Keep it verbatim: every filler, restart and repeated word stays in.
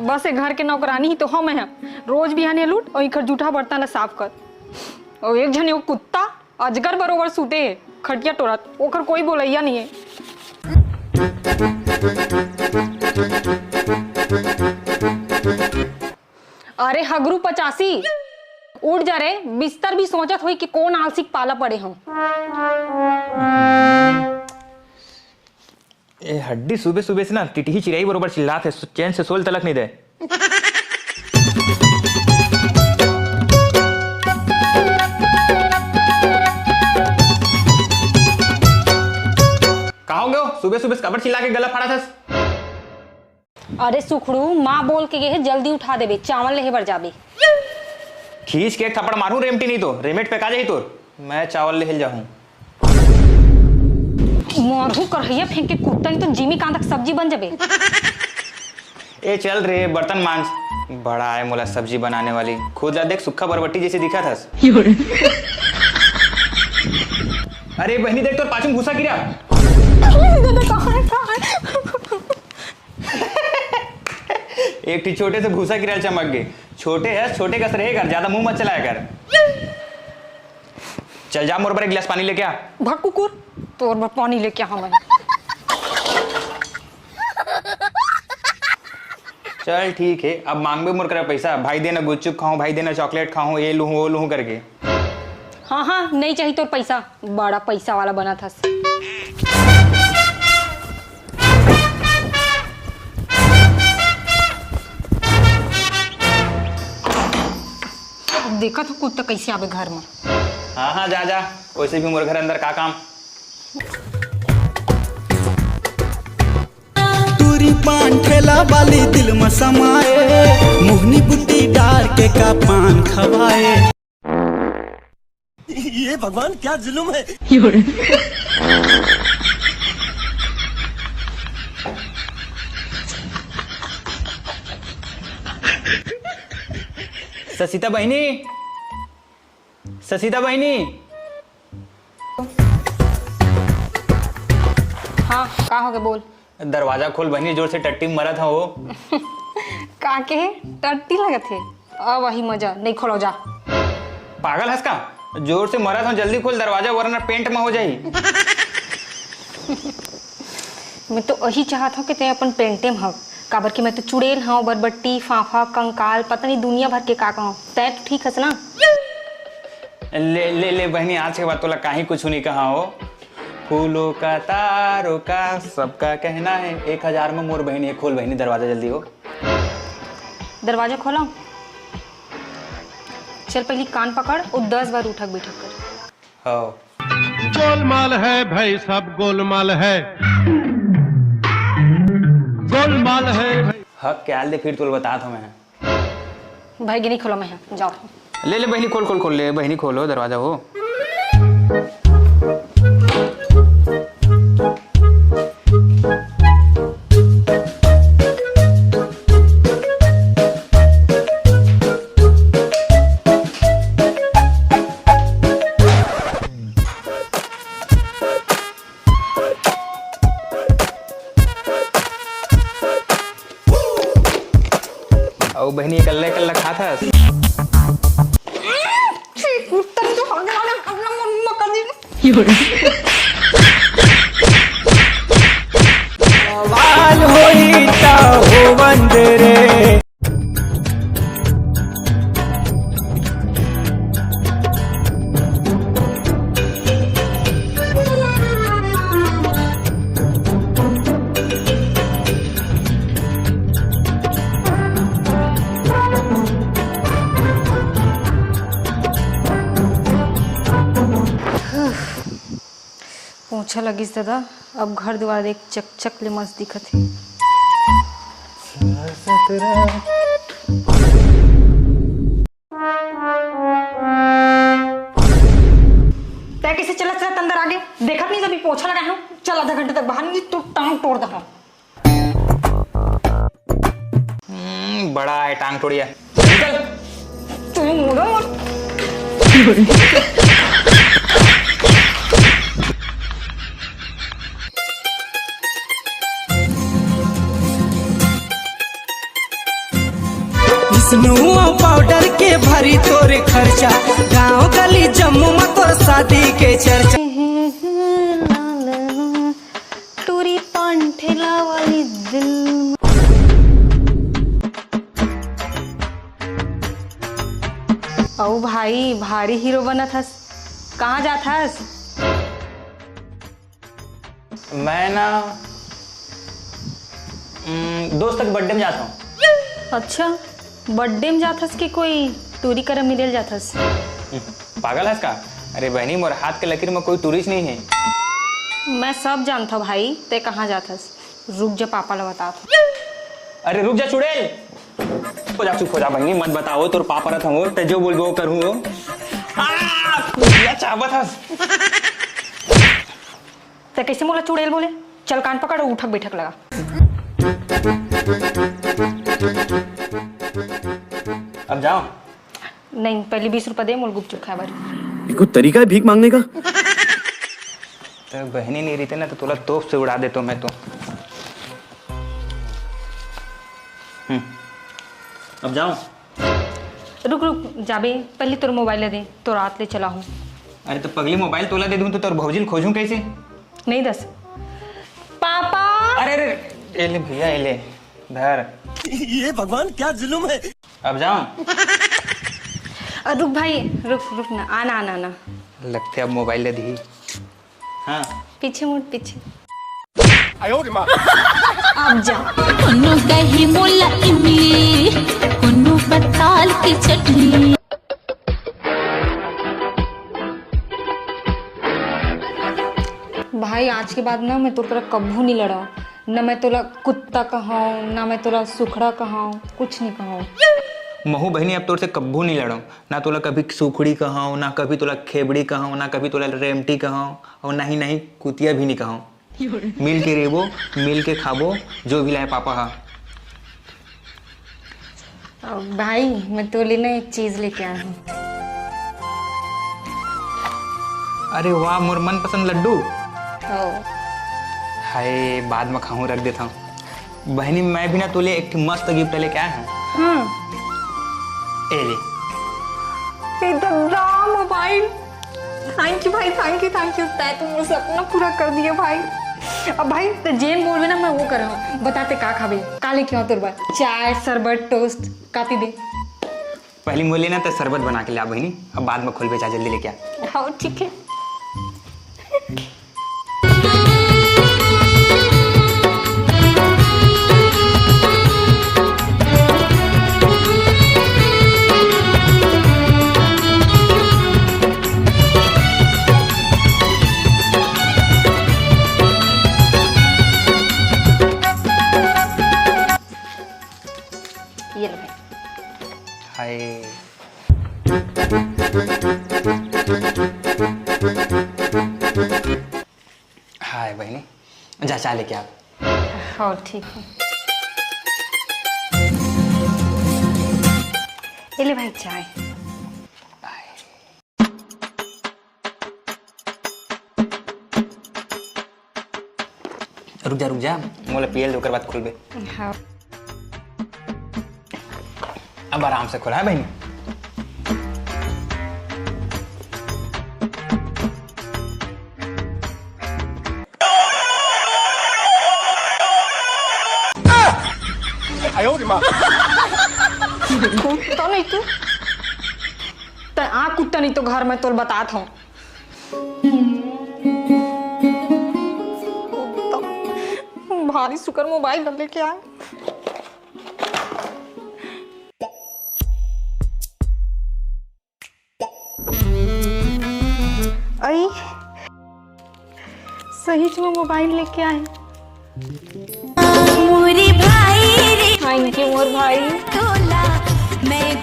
बस ये घर के नौकरानी ही तो हम हैं। रोज बिहान ये लूट और इखर जूठा बर्तन ला साफ कर। और एक झन एगो कुत्ता अजगर बरोबर सूते हे, खटिया टोरत, ओकर कोई बोलैया नहीं है। अरे हगरू पचासी, उठ जा रे, बिस्तर भी सोचत होई कि कौन आलसी पाला पड़े हो। ए हड्डी सुबह सुबह से ना टिटही चिरई बरोबर चिल्लात हे, चैन से सोल तलक नहीं दे। कहाँ हो गयो? सुबह सुबह से काबर चिल्ला के गला फाड़ा थस? अरे सुखड़ू, माँ बोल के गे हे, जल्दी उठा देबे, चावल लेहे बर जाबे। खींच के एक थप्पड़ मारू रेमटी, नहीं तो रेमेट पे का जाही तोर। मैं चावल लेहे जाहूँ। मारहू करहैया फेंक के कुत्ता, नहीं तो जिमी कांदा के सब्जी बन जाबे। ए चल रे, बर्तन मांज। बड़ा आय मोला सब्जी बनाने वाली। खुद ला देख, सुक्खा बरबट्टी जैसे दिखत हस। अरे बहनी, देख तोर पाछू में भूसा गिरा। एक ठी छोटे से भूसा गिरा चमक गे। छोटे हस, छोटे कस रहे कर, ज्यादा मुंह मत चलाया कर। चल जा, मोर बर एक गिलास पानी लेके आ। भग कुकुर, तोर बर पानी लेके आ मैं। चल ठीक है, अब मांगबे मोर करा पैसा, भाई देना गुपचुप खाऊं, भाई देना चॉकलेट खाऊं, ये लूहूं वो लूहूं करके। हाँ हाँ, नहीं चाहिए तोर पैसा, बड़ा पैसा वाला बना था। देखत हो कुत्ता कैसे आवे घर में। हाँ हाँ, जा जा, वैसे भी मोर घर अंदर का काम। टूरी पान ठेला वाली दिल में समाए, मोहनी बुट्टी डार के का पान खवाए। ये भगवान क्या जुल्म है। ससिता बहिनी, ससिता बहिनी। हाँ, का होगे बोल। दरवाजा खोल बहिनी, जोर से टट्टी मरत हव। का के टट्टी लगत हे? अब वही मजा नहीं, खोलो जा। पागल हस का? जोर से मरत हव, जल्दी खोल दरवाजा, वरना पेंट में हो जाही। मैं तो वही चाहत हव कि तैं अपन पेंटे में हव, काबर कि मैं तो चुड़ैल हव, बरबट्टी, फाफा, कंकाल, पता नहीं दुनिया भर के का कहव। तैं तो ठीक हस ना? ले ले ले बहिनी, आज के बाद तोला काहीं कुछ नहीं कहा हो। फूलों का तारों का सबका कहना है। एक हजार में मोर बहिनी, खोल बहिनी दरवाजा जल्दी हो। दरवाजा खोलो। चल पहली कान पकड़ और दस बार उठक बैठक कर। हाँ। गोलमाल है भाई, सब गोलमाल है। गोलमाल है भाई। हक क्या दे, फिर तोला बतात हव मैं। भाई गिनी खोलो मैं, जाओ। ले ले बहिनी, खोल खोल खोल ले बहिनी, खोलो दरवाजा हो। अउ बहिनी, एकल्ला एकल्ला खात हस? कुत्ता तो हगने वाला अपना मन में कर दी। बवाल होई त होवन दे रे। पोछा लगिस दादा, अब घर दुवार देख चकचक ले मस्त दिखत हे। तै कैसे चलत चलत अंदर आगे? देखत नहीं, अभी पोछा लगाए हूँ। चल, आधा घंटे तक बाहर नहीं तो टांग तोड़ दहा। हम्म, बड़ा है टांग तोड़िया। निकल। तू मुड़ा मत। नुआ पाउडर के भरी तोर खर्चा, गांव गली जम्मू म तोर शादी के चर्चा। अउ भाई, भारी हीरो बनत हस, कहाँ जात हस? मैं ना हम्म, दोस्त के बर्थडे में जाता हूँ। अच्छा, बर्थडे में जात हस कि कोई टूरी करम मिले ल जात हस? पागल हस का? अरे बहनी, मोर हाथ के लकीर में कोई टूरिस्ट नहीं है। मैं सब जानता भाई, ते कहाँ जात हस। रुक जा, पापा ला बतात हूँ। अरे रुक जा चुड़ैल, हो जा, चुप हो जा बहनी, मत बताओ तोर पापा रहत हूँ, ते जो बोलबो वो करूँ। चाहत हस। ते कैसे मोला चुड़ैल बोले? चल कान पकड़, उठक बैठक लगा। अब जाओ। नहीं, पहले बीस रुपया दे मोला गुपचुप खाए बर। कोई तरीका है भीख मांगने का? तो बहनी नहीं रहते ना तो तोला तोप से उड़ा देता मैं तो। हम्म। अब जाओ। रुक रुक जाबे, पहले तोर मोबाइल ला दे, तोर हाथ ले चलाहूँ। अरे तो पगली, मोबाइल तोला दे दूँ तो तोर भौजी ल खोजूँ कैसे? नहीं दस। पापा। अरे अरे, ए ले भैया, ए ले, धर। ये भगवान क्या जुल्म है। अब जाओ। अ, रुक भाई, रुक रुक ना, आना आना आना। लगते अब मोबाइल दे दी। हाँ। पीछे मुड़, पीछे। अब जा। कोनो दही मोला इमली, कोनो बताल की चटनी। भाई, आज के बाद ना मैं तोर करा कभू नहीं लड़ाऊँ। ना मैं तोला कुत्ता कहाऊँ, ना मैं तोला सुखड़ा कहाऊँ, कुछ नहीं कहाऊँ। महू बहनी, अब तोर से कभू नहीं लड़ाऊँ। ना तोला कभी सुखड़ी कहाऊँ, ना कभी तोला खेबड़ी कहाऊँ, ना कभी तोला रेमटी कहाऊँ, और ना ही, ना ही कुतिया भी नहीं कहाऊँ। मिल के रेबो, मिल के खाबो, जो भी लाए पापा हा। भाई, मैं तोले ना एक चीज लेके आया हूँ। अरे वाह, मोर मनपसंद लड्डू। हाँ। हाय, बाद में खाऊं, रख देता हूँ। बहनी, मैं भी ना तोले एक ठे मस्त गिफ्ट लेके आया हूँ। हाँ। ए ले। ए दादा, मोबाइल। थैंक यू भाई, थैंक यू, थैंक यू। तै तो मोर सपना पूरा कर दिया भाई। अब भाई, ते जेन बोलबे ना, मैं वो करहूँ। बता ते का खाबे? का लेके आऊँ तोर बर? चाय, शरबत, टोस्ट, का पीबे? पहली मोले ना ते शरबत बना के ला बहनी, अब बाद में खोलबे, जा जल्दी लेके आ। हाँ, ठीक है। ये लो भाई। हाय। हाय बहनी, जा चाय लेके आ। हाँ, ठीक है। ये ले भाई चाय। रुक जा, रुक जा, मोला पियल दे, ओकर बाद खोलबे। हाँ। अब आराम से खोला है बहनी। कुत्ता नहीं तू। ते आ कुत्ता नहीं तो घर में तोल बतात हूँ। भारी सुकर मोबाइल लेके आए। आई, सही में मोबाइल लेके आए। मोरी भाई रे थैंक यू मोर भाई। तोला, मैं